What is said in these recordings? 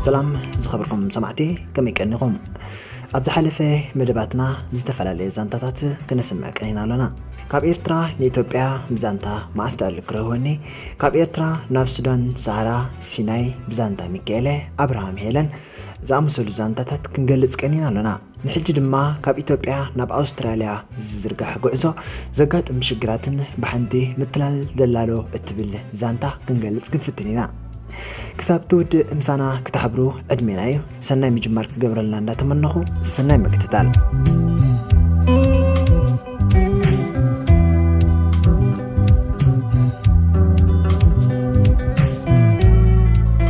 ሰላም ዝኸበርኩም ሰማዕቲ፣ ከመይ ቀኒኹም? ኣብ ዝሓለፈ መደባትና ዝተፈላለየ ዛንታታት ክነስምዕ ቀኒና ኣለና። ካብ ኤርትራ ንኢትዮጵያ ብዛንታ መዓስ ደኣ ልክረህወኒ፣ ካብ ኤርትራ ናብ ሱዳን ሰሃራ ሲናይ ብዛንታ ሚካኤለ ኣብርሃም ሄለን ዝኣመሰሉ ዛንታታት ክንገልጽ ቀኒና ኣለና። ንሕጂ ድማ ካብ ኢትዮጵያ ናብ ኣውስትራልያ ዝዝርጋሕ ጉዕዞ ዘጋጥም ሽግራትን ብሓንቲ ምትላል ደላሎ እትብል ዛንታ ክንገልጽ ክንፍትን ኢና። ክሳብ ትውድእ ምሳና ክትሓብሩ ዕድሜና እዩ። ሰናይ ምጅማር ክገብረልና እንዳተመነኹ፣ ሰናይ ምክትታል።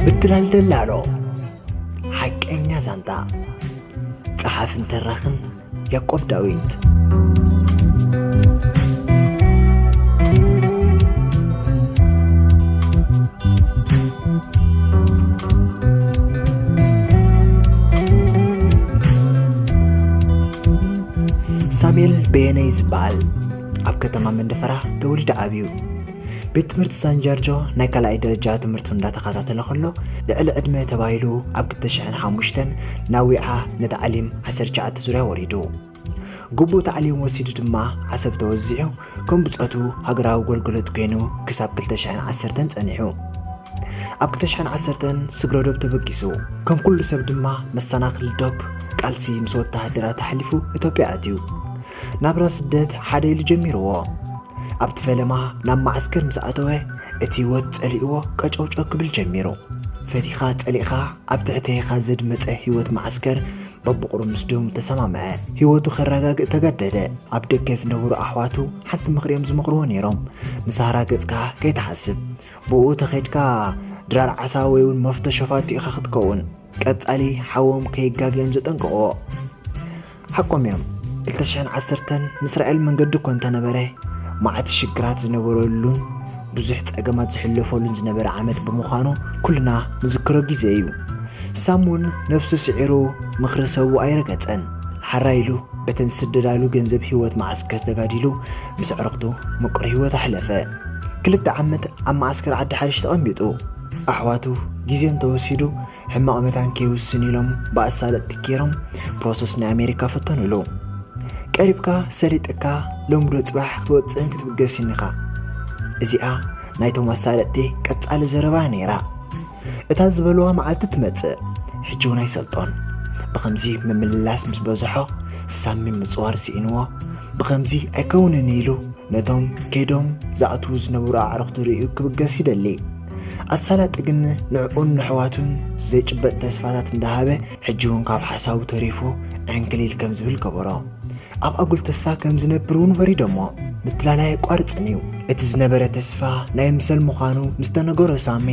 ምትላል ደላሎ፣ ሓቀኛ ዛንታ። ጸሓፍን ተራኽን ያዕቆብ ዳዊት። ሳሙኤል በየነ እዩ ዝበሃል። ኣብ ከተማ መንደፈራ ተወሊዱ ዓብዩ። ቤት ትምህርቲ ሳን ጃርጆ ናይ ካልኣይ ደረጃ ትምህርቱ እንዳተኸታተለ ከሎ፣ ልዕሊ ዕድመ ተባሂሉ ኣብ ክልተ ሽሕን ሓሙሽተን ናብ ዊዓ ንታዕሊም ዓሰርተ ትሽዓተ ዙርያ ወሪዱ። ግቡእ ታዕሊም ወሲዱ ድማ ዓሰብ ተወዚዑ፣ ከም ብጾቱ ሃገራዊ ኣገልግሎት ኮይኑ ክሳብ ክልተ ሽሕን ዓሰርተን ጸኒሑ። ኣብ ክልተ ሽሕን ዓሰርተን ስግረዶብ ተበጊሱ። ከም ኩሉ ሰብ ድማ መሰናኽል ዶብ ቃልሲ ምስ ወተሃደራት ኣሕሊፉ ኢትዮጵያ ኣትዩ። ናብራ ስደት ሓደ ኢሉ ጀሚርዎ። ኣብቲ ፈለማ ናብ መዓስከር ምስ ኣተወ፣ እቲ ህይወት ጸሊእዎ ቀጨውጨው ክብል ጀሚሩ። ፈቲኻ ጸሊእኻ ኣብ ትሕተይኻ ዘድመጸ ህይወት መዓስከር በብቑሩ ምስ ደሙ ተሰማምዐ። ህይወቱ ከረጋግእ ተገደደ። ኣብ ደገ ዝነበሩ ኣሕዋቱ ሓንቲ ምኽሪ እዮም ዝመኽርዎ ነይሮም። ንሳህራ ገጽካ ከይትሓስብ። ብኡ ተኸይድካ ድራር ዓሳ ወይ እውን መፍቶ ሸፋቱ ኢኻ ክትከውን። ቀጻሊ ሓዎም ከይጋገ እዮም ዘጠንቅቕዎ። ሓቆም እዮም። ክልተ ሽሕን ዓሰርተን ንእስራኤል መንገዲ እኮ እንተነበረ፣ መዓት ሽግራት ዝነበረሉን ብዙሕ ጸገማት ዝሕለፈሉን ዝነበረ ዓመት ብምዃኑ፣ ኩልና ንዝክሮ ግዜ እዩ። ሳም እውን ነብሱ ስዒሩ ምኽሪ ሰቡ ኣይረገጸን። ሓራይ ኢሉ በተን ዝስደዳሉ ገንዘብ ህይወት መዓስከር ተጋዲሉ ምስ ኣዕሩኽቱ ምቁር ህይወት ኣሕለፈ። ክልተ ዓመት ኣብ መዓስከር ዓዲ ሓሪሽ ተቐሚጡ። ኣሕዋቱ ግዜ እንተወሲዱ ሕማቕ መታን ከይውስን ኢሎም ብኣሳለጥቲ ገይሮም ፕሮሰስ ናይ ኣሜሪካ ፈተኑሉ። ቀሪብካ ሰሊጥካ ሎሚ ዶ ጽባሕ ክትወጽእን ክትብገስን ኢኻ። እዚኣ ናይቶም ኣሳለጥቲ ቀጻሊ ዘረባ ነይራ። እታ ዝበልዋ መዓልቲ ትመጽእ፣ ሕጂ እውን ኣይሰልጦን። ብኸምዚ ምምልላስ ምስ በዝሖ ሳሚ ምጽዋር ስኢንዎ። ብኸምዚ ኣይከውንን ኢሉ ነቶም ከይዶም ዝኣትዉ ዝነበሩ ኣዕሩኽቱ ርእዩ ክብገስ ይደሊ። ኣሳላጢ ግን ንዕኡን ንኣሕዋቱን ዘይጭበጥ ተስፋታት እንዳሃበ፣ ሕጂ እውን ካብ ሓሳቡ ተሪፉ ዕንክሊል ከም ዝብል ገበሮ። ኣብ ኣጉል ተስፋ ከም ዝነብር እውን ፈሪዶሞ። ምትላላይ ኣቋርጽን እዩ። እቲ ዝነበረ ተስፋ ናይ ምሰል ምዃኑ ምስ ተነገሮ ሳሚ፣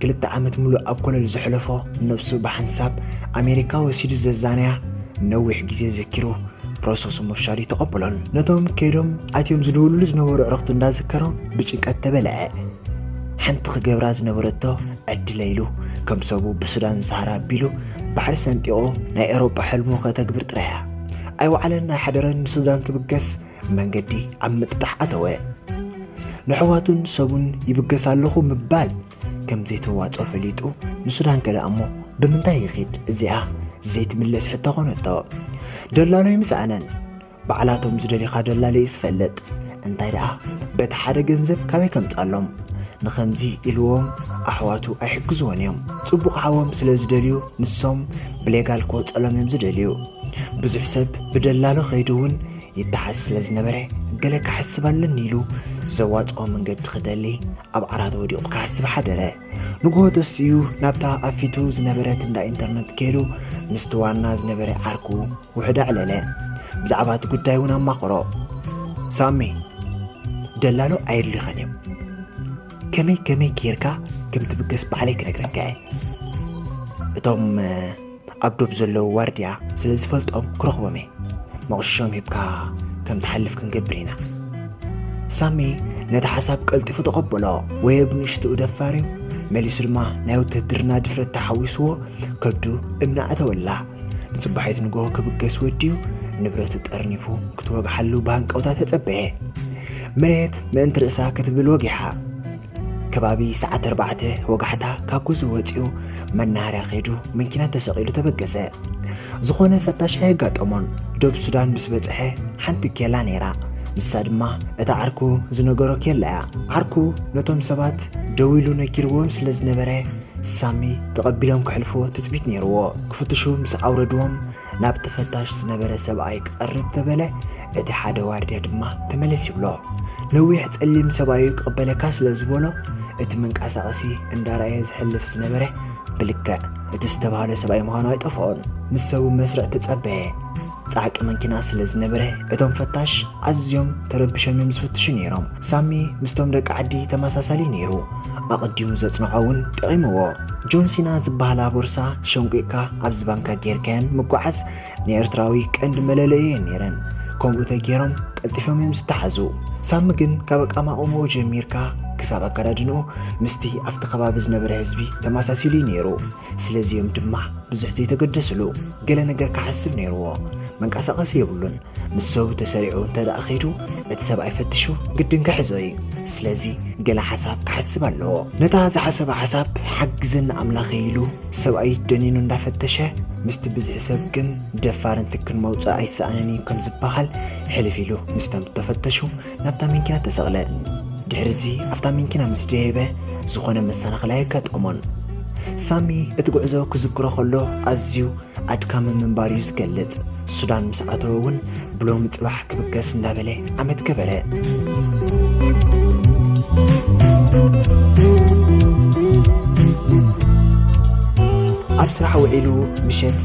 ክልተ ዓመት ሙሉእ ኣብ ኮለል ዘሕለፎ ነብሱ ብሓንሳብ ኣሜሪካ ወሲዱ ዘዛነያ ነዊሕ ግዜ ዘኪሩ፣ ፕሮሰሱ ምፍሻሉ ኣይተቐበሎን። ነቶም ከይዶም ኣትዮም ዝድውልሉ ዝነበሩ ኣዕሩኽቱ እንዳዘከሮም ብጭንቀት ተበልዐ። ሓንቲ ክገብራ ዝነበረቶ ዕድለ ኢሉ፣ ከም ሰቡ ብሱዳን ሰሃራ ኣቢሉ ባሕሪ ሰንጢቑ ናይ ኤውሮጳ ሕልሙ ከተግብር ጥራይ እያ። ኣይወዓለን ኣይሓደረን ንሱዳን ክብገስ መንገዲ ኣብ ምጥጣሕ ኣተወ። ንኣሕዋቱን ሰቡን ይብገስ ኣለኹ ምባል ከም ዘይተዋጽኦ ፈሊጡ፣ ንሱዳን ከ ደኣ እሞ ብምንታይ ይኺድ? እዚኣ ዘይትምለስ ሕቶ ኾነቶ። ደላሎ ይምስኣነን። ባዕላቶም ዝደልዩኻ ደላሎ እዩ ዝፈልጥ። እንታይ ደኣ በቲ ሓደ ገንዘብ ካበይ ከምጻሎም? ንኸምዚ ኢልዎም ኣሕዋቱ ኣይሕግዝዎን እዮም። ጽቡቕ ሓዎም ስለ ዝደልዩ ንሶም ብሌጋል ክወጸሎም እዮም ዝደልዩ። ብዙሕ ሰብ ብደላሎ ከይዱ እውን ይተሓዝ ስለ ዝነበረ፣ ገለ ክሓስብ ኣለኒ ኢሉ ዘዋጽኦ መንገዲ ክደሊ ኣብ ዓራት ወዲቑ ክሓስብ ሓደረ። ንግሆ ተሲኡ ናብታ ኣብ ፊቱ ዝነበረት እንዳ ኢንተርነት ከይዱ ምስቲ ዋና ዝነበረ ዓርኩ ውሑድ ኣዕለለ። ብዛዕባ እቲ ጉዳይ እውን ኣማኸሮ። ሳሚ፣ ደላሎ ኣየድልዩኻን እዮም። ከመይ ከመይ ጌርካ ከም ትብገስ ባዕለይ ክነግረካ እየ። እቶም ኣብ ዶብ ዘለዉ ዋርድያ ስለ ዝፈልጦም ክረኽቦም እየ። መቑሸሾም ሂብካ ከም ትሓልፍ ክንገብር ኢና። ሳሚ ነቲ ሓሳብ ቀልጢፉ ተቐበሎ። ወየብ ንእሽትኡ ደፋር እዩ። መሊሱ ድማ ናይ ውትህድርና ድፍረት ተሓዊስዎ ከብዱ እናኣተወላ። ንጽባሒት ንግሆ ክብገስ ወዲኡ ንብረቱ ጠርኒፉ ክትወግሓሉ ብሃንቀውታ ተጸበየ። መሬት ምእንቲ ርእሳ ክትብል ወጊሓ። ከባቢ ሰዓት ኣርባዕተ ወጋሕታ ካብ ገዝኡ ወጺኡ መናሃርያ ከይዱ መኪና ተሰቒሉ ተበገሰ። ዝኾነ ፈታሽ ኣየጋጠሞን። ዶብ ሱዳን ምስ በጽሐ ሓንቲ ኬላ ነይራ። ንሳ ድማ እታ ዓርኩ ዝነገሮ ኬላ እያ። ዓርኩ ነቶም ሰባት ደዊሉ ነጊርዎም ስለ ዝነበረ ሳሚ ተቐቢሎም ከሕልፍዎ ትጽቢት ነይርዎ። ክፍትሹ ምስ ኣውረድዎም ናብ ተፈታሽ ዝነበረ ሰብኣይ ክቐርብ ተበለ። እቲ ሓደ ዋርድያ ድማ ተመለስ ይብሎ። ነዊሕ ጸሊም ሰብኣዩ ክቕበለካ ስለ ዝበሎ እቲ መንቀሳቐሲ እንዳረኣየ ዝሕልፍ ዝነበረ ብልክዕ እቲ ዝተባህለ ሰብኣይ ምዃኑ ኣይጠፍኦን። ምስ ሰቡ መስርዕ ተጸበየ። ጻዕቂ መኪና ስለ ዝነበረ እቶም ፈታሽ ኣዝዮም ተረቢሾም እዮም ዝፍትሹ ነይሮም። ሳሚ ምስቶም ደቂ ዓዲ ተመሳሳሊ ነይሩ። ኣቐዲሙ ዘጽንዖ እውን ጠቒምዎ። ጆን ሲና ዝበሃላ ቦርሳ ሸንቂቕካ ኣብዚ ባንካ ጌርካየን ምጓዓዝ ንኤርትራዊ ቀንዲ መለለዩ እየን ነይረን። ከምኡ ተገይሮም ቀልጢፎም እዮም ዝተሓዙ። ሳሚ ግን ካብ ኣቃማቕምኡ ጀሚርካ ክሳብ ኣከዳድንኡ ምስቲ ኣብቲ ከባቢ ዝነበረ ህዝቢ ተመሳሲሉ እዩ ነይሩ። ስለዚ እዮም ድማ ብዙሕ ዘይተገደስሉ። ገለ ነገር ክሓስብ ነይርዎ። መንቀሳቐሲ የብሉን። ምስ ሰቡ ተሰሪዑ እንተ ደኣ ኸይዱ እቲ ሰብኣይ ፈትሹ ግድን ክሕዞ እዩ። ስለዚ ገለ ሓሳብ ክሓስብ ኣለዎ። ነታ ዝሓሰባ ሓሳብ ሓግዘኒ ኣምላኸይ ኢሉ ሰብኣይ ደኒኑ እንዳፈተሸ ምስቲ ብዝሒ ሰብ ግን ደፋርን ትክን መውፅእ ኣይሰኣንን እዩ ከም ዝበሃል ሕልፍ ኢሉ ምስቶም ተፈተሹ ናብታ መኪና ተሰቕለ። ድሕሪ እዚ ኣብታ መኪና ምስ ደየበ ዝኾነ መሰናኽል ኣየጋጠሞን። ሳሚ እቲ ጉዕዞ ክዝክሮ ከሎ ኣዝዩ ኣድካሚ ምንባር እዩ ዝገልጽ። ሱዳን ምስ ኣተወ እውን ብሎሚ ጽባሕ ክብገስ እንዳበለ ዓመት ገበረ። ኣብ ስራሕ ውዒሉ ምሸት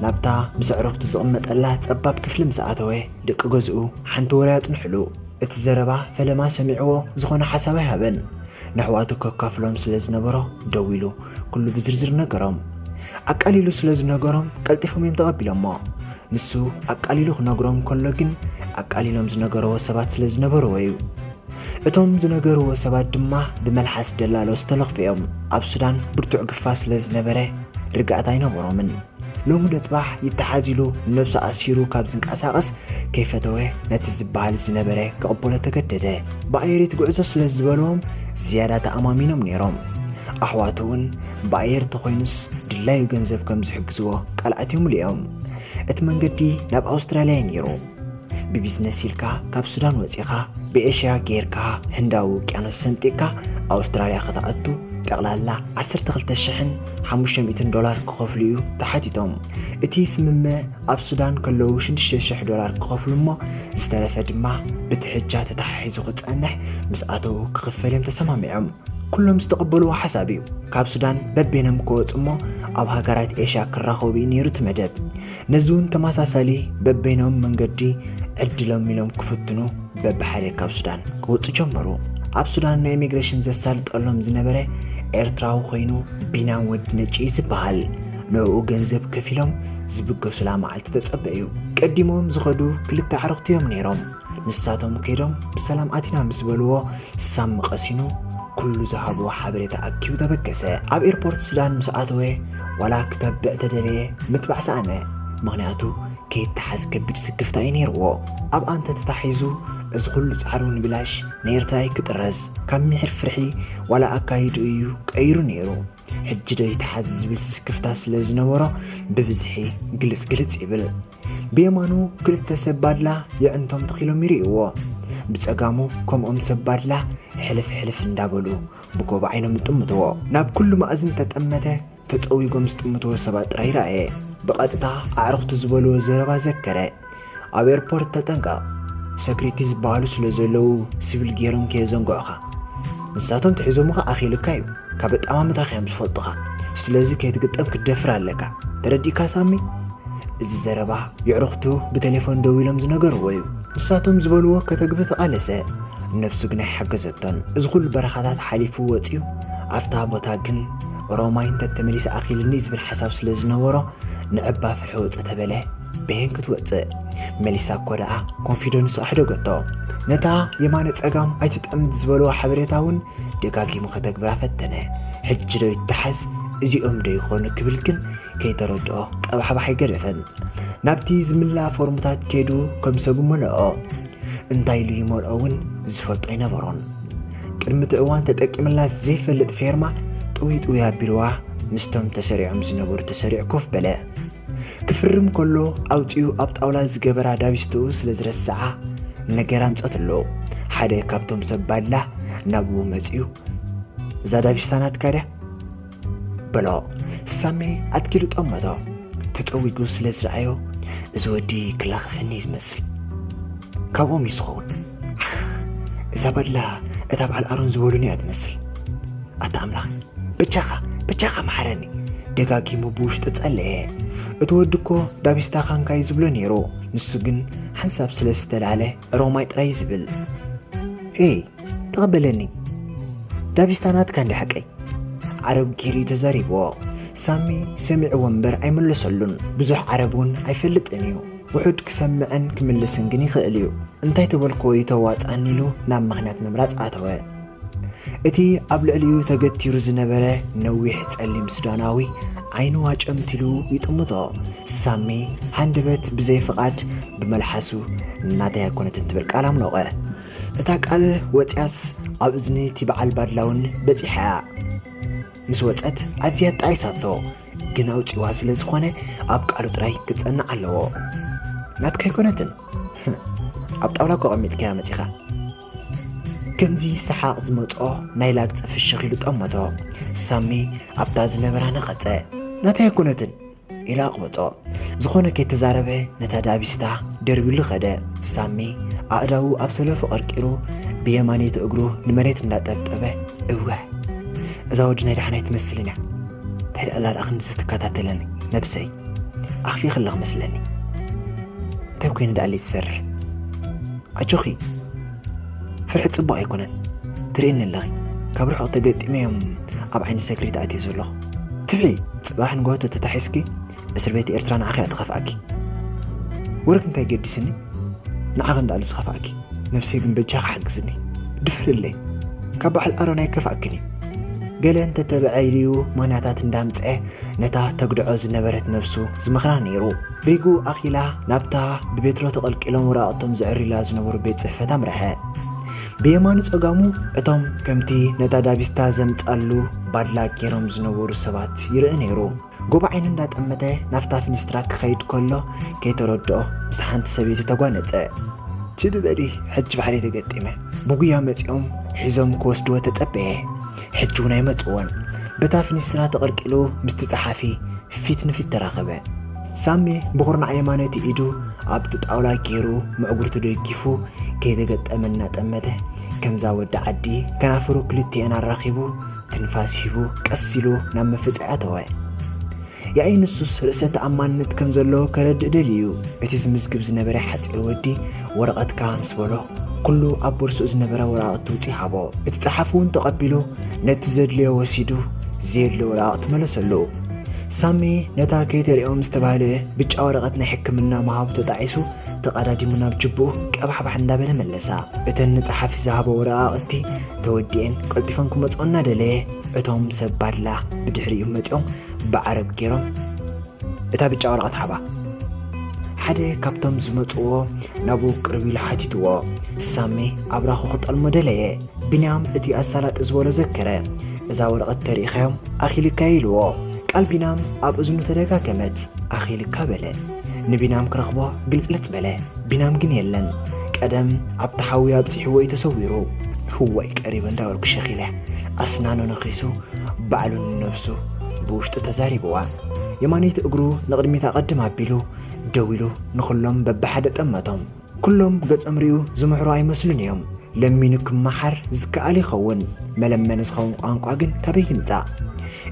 ናብታ ምስ ኣዕሩኽቱ ዝቕመጠላ ጸባብ ክፍሊ ምስ ኣተወ ደቂ ገዝኡ ሓንቲ ወረ ኣጽንሕሉ። እቲ ዘረባ ፈለማ ሰሚዕዎ ዝኾነ ሓሳብ ኣይሃበን። ነሕዋቱ ከካፍሎም ስለ ዝነበሮ ደዊሉ ኩሉ ብዝርዝር ነገሮም። ኣቃሊሉ ስለ ዝነገሮም ቀልጢፎም እዮም ተቐቢሎሞ። ንሱ ኣቃሊሉ ክነግሮም ከሎ ግን ኣቃሊሎም ዝነገርዎ ሰባት ስለ ዝነበርዎ እዩ። እቶም ዝነገርዎ ሰባት ድማ ብመልሓስ ደላሎ ዝተለኽፉ እዮም። ኣብ ሱዳን ብርቱዕ ግፋ ስለ ዝነበረ ርግኣት ኣይነበሮምን። ሎሚ ዶ ጽባሕ ይተሓዝ ኢሉ ንነብሱ ኣሲሩ ካብ ዝንቀሳቐስ ከይፈተወ ነቲ ዝበሃል ዝነበረ ክቕበሎ ተገደደ። ብኣየር እቲ ጉዕዞ ስለ ዝበልዎም ዝያዳ ተኣማሚኖም ነይሮም። ኣሕዋቱ እውን ብኣየር ተኾይኑስ ድላዩ ገንዘብ ከም ዝሕግዝዎ ቃል ኣትዮምሉ እዮም። እቲ መንገዲ ናብ ኣውስትራልያ እዩ ነይሩ። ብቢዝነስ ኢልካ ካብ ሱዳን ወጺኻ ብኤሽያ ጌርካ ህንዳዊ ውቅያኖስ ሰንጢቕካ ኣውስትራልያ ክትኣቱ ጠቕላላ ዓሰርተ ክልተ ሽሕን ሓሙሽተ ሚእትን ዶላር ክኸፍሉ እዩ ተሓቲቶም። እቲ ስምምዕ ኣብ ሱዳን ከለዉ ሽዱሽተ ሽሕ ዶላር ክኸፍሉ እሞ ዝተረፈ ድማ ብትሕጃ ተተሓሒዙ ክጸንሕ ምስ ኣተዉ ክኽፈል እዮም ተሰማሚዖም። ኩሎም ዝተቐበልዎ ሓሳብ እዩ። ካብ ሱዳን በበይኖም ክወጹ እሞ ኣብ ሃገራት ኤሽያ ክራኸቡ እዩ ነይሩ እቲ መደብ። ነዚ እውን ተመሳሳሊ በበይኖም መንገዲ ዕድሎም ኢሎም ክፍትኑ በብሓደ ካብ ሱዳን ክወጹ ጀመሩ። ኣብ ሱዳን ናይ ኢሚግሬሽን ዘሳልጠሎም ዝነበረ ኤርትራዊ ኮይኑ ቢናም ወዲ ነጭ እዩ ዝበሃል። ንዕኡ ገንዘብ ከፊሎም ዝብገሱላ መዓልቲ ተጸበ እዩ። ቀዲሞም ዝኸዱ ክልተ ኣዕሩኽቲ እዮም ነይሮም። ንሳቶም ከይዶም ብሰላም ኣቲና ምስ በልዎ ሳሚ ቀሲኑ ኩሉ ዝሃብዎ ሓበሬታ ኣኪቡ ተበገሰ። ኣብ ኤርፖርት ሱዳን ምስ ኣተወ ዋላ ክተብዕ ተደለየ ምትባዕ ሰኣነ። ምኽንያቱ ከይተሓዝ ከቢድ ስክፍታ እዩ ነይርዎ። ኣብኣ እንተ ተታሒዙ እዚ ኩሉ ጻዕሩ ንብላሽ ንኤርትራ እዩ ክጥረዝ። ካብ ምሒር ፍርሒ ዋላ ኣካይድኡ እዩ ቀይሩ ነይሩ። ሕጂ ዶ ይተሓዝ ዝብል ስክፍታ ስለ ዝነበሮ ብብዝሒ ግልጽ ግልጽ ይብል። ብየማኑ ክልተ ሰብ ባድላ የዕንቶም ተኺሎም ይርእይዎ። ብጸጋሙ ከምኦም ሰብ ባድላ ሕልፍ ሕልፍ እንዳበሉ ብጎቦ ዓይኖም ይጥምትዎ። ናብ ኩሉ ማእዝን ተጠመተ ተጸዊጎም ዝጥምትዎ ሰባት ጥራይ ረኣየ። ብቐጥታ ኣዕሩኽቱ ዝበልዎ ዘረባ ዘከረ። ኣብ ኤርፖርት ተጠንቀቕ፣ ሰክሪቲ ዝበሃሉ ስለ ዘለዉ ስቪል ገይሮም ከየዘንግዑኻ። ንሳቶም ትሕዞምኻ ኣኺሉካ እዩ። ካብ ኣጠማምታኻ እዮም ዝፈልጡኻ። ስለዚ ከይትግጠም ክትደፍር ኣለካ። ተረዲእካ ሳሚ? እዚ ዘረባ የዕሩኽቱ ብቴሌፎን ደዊሎም ዝነገርዎ እዩ። ንሳቶም ዝበልዎ ከተግብር ተቓለሰ። ነብሱ ግን ኣይሓገዘቶን። እዚ ኩሉ በረኻታት ሓሊፉ ወጺኡ ኣብታ ቦታ ግን ሮማይ እንተተመሊሰ ኣኺልኒ ዝብል ሓሳብ ስለ ዝነበሮ ንዕባ ፍርሒ ወጸ ተበለ። በየን ክትወጽእ? መሊሳ እኮ ደኣ ኮንፊደንሱ ኣሕደገቶ። ነታ የማነ ጸጋም ኣይትጠምት ዝበልዋ ሓበሬታ እውን ደጋጊሙ ከተግብራ ፈተነ። ሕጂ ዶ ይተሓዝ? እዚኦም ዶ ይኾኑ ክብል ግን ከይተረድኦ ቀባሕባሕ ኣይገደፈን። ናብቲ ዝምላእ ፎርምታት ከይዱ ከም ሰቡ መለኦ። እንታይ ኢሉ ይመልኦ እውን ዝፈልጦ ኣይነበሮን። ቅድሚ እቲ እዋን ተጠቂምላ ዘይፈልጥ ፌርማ ጥውይ ጥውይ ኣቢልዋ ምስቶም ተሰሪዖም ዝነበሩ ተሰሪዑ ኮፍ በለ። ክፍርም ከሎ ኣውጺኡ ኣብ ጣውላ ዝገበራ ዳቢስትኡ ስለ ዝረስዓ ነገር ኣምጸትሉ። ሓደ ካብቶም ሰብ ባድላ ናብኡ መጺኡ፣ "እዛ ዳቢስታ ናትካ ድያ?" በሎ። ሳሚ ኣትኪሉ ጠመቶ። ተጸዊጉ ስለ ዝረኣዮ፣ "እዚ ወዲ ክላኸፈኒ እዩ ዝመስል። ካብኦም እዩ ዝኸውን። ዓኽ፣ እዛ ባድላ እታ በዓል ኣሮን ዝበሉኒ እያ ትመስል። ኣታ ኣምላኽ፣ በጃኻ፣ በጃኻ መሓረኒ!" ደጋጊሙ ብውሽጡ ጸለየ። እቲ ወዲ እኮ ዳቢስታ ካንካ እዩ ዝብሎ ነይሩ። ንሱ ግን ሓንሳብ ስለ ዝተላለ ሮማይ ጥራይ እዩ ዝብል። "ሄይ፣ ተቐበለኒ። ዳቢስታ ናትካ እንዲ ሓቀይ?" ዓረብ ጌሩ እዩ ተዛሪብዎ። ሳሚ ሰሚዕዎ እምበር ኣይመለሰሉን። ብዙሕ ዓረብ እውን ኣይፈልጥን እዩ። ውሑድ ክሰምዕን ክምልስን ግን ይኽእል እዩ። እንታይ ተበልክዎ እዩ ተዋጻኒ ኢሉ ናብ ምኽንያት ምምራጽ ኣተወ። እቲ ኣብ ልዕሊኡ ተገቲሩ ዝነበረ ነዊሕ ጸሊም ሱዳናዊ ዓይኑ ዋጨምት ኢሉ ይጥምቶ። ሳሚ ሃንደበት ብዘይ ፍቓድ ብመልሓሱ፣ "ናተይ ኣይኮነትን" ትብል ቃል ኣምለቐ። እታ ቃል ወጽያስ ኣብ እዝኒ እቲ በዓል ባድላ እውን በጺሓ እያ። ምስ ወጸት ኣዝያ ጣይሳቶ፣ ግን ኣውጺዋ ስለ ዝኾነ ኣብ ቃሉ ጥራይ ክጸንዕ ኣለዎ። "ናትካ ኣይኮነትን፣ ኣብ ጣውላ እኮ ኣቐሚጥካያ መጺኻ።" ከምዚ ሰሓቕ ዝመጾ ናይ ላግጺ ፍሽኽ ኢሉ ጠመቶ። ሳሚ ኣብታ ዝነበራ ነቐጸ። "ናተይ ኣይኮነትን!" ኢሉ ኣቕበጾ። ዝኾነ ከይተዛረበ ነታ ዳቢስታ ደርቢሉ ኸደ። ሳሚ ኣእዳዉ ኣብ ሰለፉ ቀርቂሩ ብየማነይቲ እግሩ ንመሬት እንዳጠብጠበ፣ "እወ፣ እዛ ወዲ ናይ ደሓናይ ትመስልን እያ። እንታይ ደኣ ኣላ ደኣ ክንድዚ ትከታተለኒ? ነብሰይ ኣኽፊ ከለኽ መስለኒ። እንታይ ኮይነ ደኣ ኣለይ ዝፈርሕ? ኣጆኺ፣ ፍርሒ ጽቡቕ ኣይኮነን። ትርእኒ ኣለኺ። ካብ ርሑቕ ተገጢመ እዮም ኣብ ዓይኒ ሰክሪት ኣትየ ዘለኹ። ትብዒ፣ ጽባሕ ንግሆ ተተታሒዝኪ፣ እስር ቤት ኤርትራ ንዓኺ እያ ትኸፍኣኪ። ወርቂ እንታይ ገዲስኒ? ንዓኺ እንዳኣሉ ዝኸፍኣኪ። ነብሰይ ግን በጃኺ ሓግዝኒ። ድፈርለይ። ካብ በዓል ኣሮን ኣይከፍኣክን እዩ።" ገለ እንተተበዐ ኢሉ ምኽንያታት እንዳምጽአ ነታ ተግድዖ ዝነበረት ነብሱ ዝመኽራ ነይሩ። ሪጉ ኣኺላ ናብታ ብቤትሮ ተቐልቂሎም ወረቓቕቶም ዘዕርዩላ ዝነበሩ ቤት ጽሕፈት ኣምርሐ። ብየማኑ ጸጋሙ እቶም ከምቲ ነታ ዳቢስታ ዘምጻሉ ባድላ ጌሮም ዝነበሩ ሰባት ይርኢ ነይሩ። ጎቦ ዓይኑ እንዳጠመተ ናብታ ፍኒስትራ ክኸይድ ከሎ ከይተረድኦ ምስ ሓንቲ ሰበይቲ ተጓነጸ። "ችዲ በሊ፣ ሕጂ ባዕለይ ተገጢመ። ብጉያ መጺኦም ሒዞም ክወስድዎ ተጸበየ። ሕጂ እውን ኣይመጽዎን።" በታ ፍኒስትራ ተቐልቂሉ ምስቲ ጸሓፊ ፊት ንፊት ተራኸበ። ሳሚ ብኹርናዕ የማነይቲ ኢዱ ኣብቲ ጣውላ ገይሩ ምዕጉርቱ ደጊፉ ከይተገጠመ እናጠመተ፣ ከምዛ ወዲ ዓዲ ከናፍሩ ክልቲኤን ኣራኺቡ ትንፋስ ሂቡ ቀስ ኢሉ ናብ መፍጸይ ኣተወ። ያኢ ንሱስ ርእሰ ተኣማንነት ከም ዘለዎ ከረድእ ደልዩ እዩ። እቲ ዝምዝግብ ዝነበረ ሓጺር ወዲ ወረቐትካ ምስ በሎ፣ ኩሉ ኣብ ቦርስኡ ዝነበረ ወረቓቕቲ ውጺ ሃቦ። እቲ ጸሓፊ እውን ተቐቢሉ ነቲ ዘድልዮ ወሲዱ ዘየድልዮ ወረቓቕቲ መለሰሉ። ሳሚ ነታ ከይተሪኦም ዝተባህለ ብጫ ወረቐት ናይ ሕክምና ምሃቡ ተጣዒሱ ተቐዳዲሙ ናብ ጅብኡ ቀባሕባሕ እንዳበለ መለሳ። እተን ንጸሓፊ ዝሃቦ ወረቓቕቲ ተወዲኤን ቀልጢፈን ክመጽኦ እናደለየ እቶም ሰብ ባድላ ብድሕሪኡ መጺኦም ብዓረብ ገይሮም እታ ብጫ ወረቐት ሃባ። ሓደ ካብቶም ዝመጽዎ ናብኡ ቅርብ ኢሉ ሓቲትዎ። ሳሚ ኣብራኹ ክጠልሞ ደለየ። ቢንያም እቲ ኣሳላጢ ዝበሎ ዘከረ። እዛ ወረቐት ተሪኢኻዮም ኣኺልካዮ ኢልዎ። ቃል ቢንያም ኣብ እዝኑ ተደጋገመት። ኣኺልካ በለ። ንቢንያም ክረኽቦ ግልጽልጽ በለ። ቢንያም ግን የለን። ቀደም ኣብቲ ሓዊ ኣብጺሕዎ እዩ ተሰዊሩ። ህዋይ ቀሪበ እንዳበልኩ ሸኺለ። ኣስናኑ ነኺሱ ባዕሉ ንነብሱ ብውሽጡ ተዛሪብዋ። የማነይቲ እግሩ ንቕድሚት ኣቐድም ኣቢሉ ደው ኢሉ ንኹሎም በብሓደ ጠመቶም። ኩሎም ገጾም ሪኡ ዝምሕሩ ኣይመስሉን እዮም። ለሚኑ ክመሓር ዝከኣል ይኸውን፣ መለመኒ ዝኸውን ቋንቋ ግን ካበይ ይምጻእ?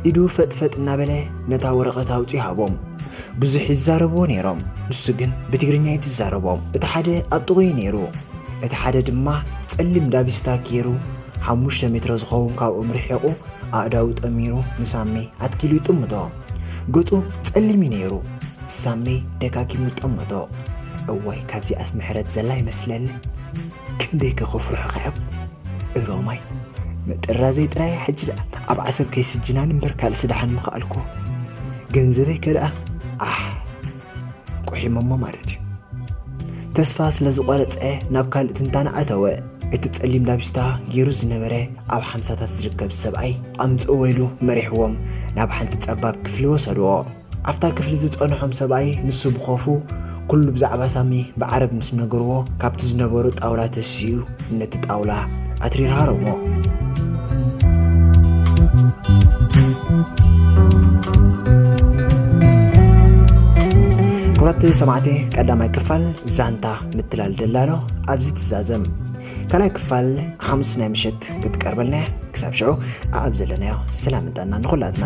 ኢዱ ፈጥፈጥ እናበለ ነታ ወረቐት ኣውጺኡ ሃቦም። ብዙሕ ይዛረብዎ ነይሮም፣ ንሱ ግን ብትግርኛ እዩ ዝዛረቦም። እቲ ሓደ ኣብ ጥቕኡ ነይሩ፣ እቲ ሓደ ድማ ጸሊም ዳቢስታ ገይሩ ሓሙሽተ ሜትሮ ዝኸውን ካብኦም ርሒቑ ኣእዳዉ ጠሚሩ ንሳሚ ኣትኪሉ ይጥምቶ። ገጹ ጸሊም እዩ ነይሩ። ሳሚ ደጋጊሙ ጠመቶ። እዋይ፣ ካብዚኣስ ምሕረት ዘላ ይመስለኒ። ክንደይ ከ ከፍርሑኻ እዮም እሮማይ። መጠራዘይ ጥራይ ሕጂ ደኣ ኣብ ዓሰብ ከይስጅናን እምበር ካልእ ስደሓን ምኸኣልኩ። ገንዘበይ ከ ደኣ፣ ኣሕ፣ ቁሒሞሞ ማለት እዩ። ተስፋ ስለ ዝቖረጸ ናብ ካልእ ትንታነ ኣተወ። እቲ ጸሊም ላቢስታ ገይሩ ዝነበረ ኣብ ሓምሳታት ዝርከብ ሰብኣይ ኣምጽእዎ ኢሉ መሪሕዎም ናብ ሓንቲ ጸባብ ክፍሊ ወሰድዎ። ኣብታ ክፍሊ ዝጸንሖም ሰብኣይ ንሱ ብኾፉ ኩሉ ብዛዕባ ሳሚ ብዓረብ ምስ ነገርዎ ካብቲ ዝነበሮ ጣውላ ተሲኡ ነቲ ጣውላ ኣትሪር ሃረሞ። ክቡራት ሰማዕቲ ቀዳማይ ክፋል ዛንታ ምትላል ደላሎ ኣብዚ ትዛዘም። ካልኣይ ክፋል ሓሙስ ናይ ምሸት ክትቀርበልና እያ። ክሳብ ሽዑ ኣብ ዘለናዮ ሰላም እንጠና ንኹላትና።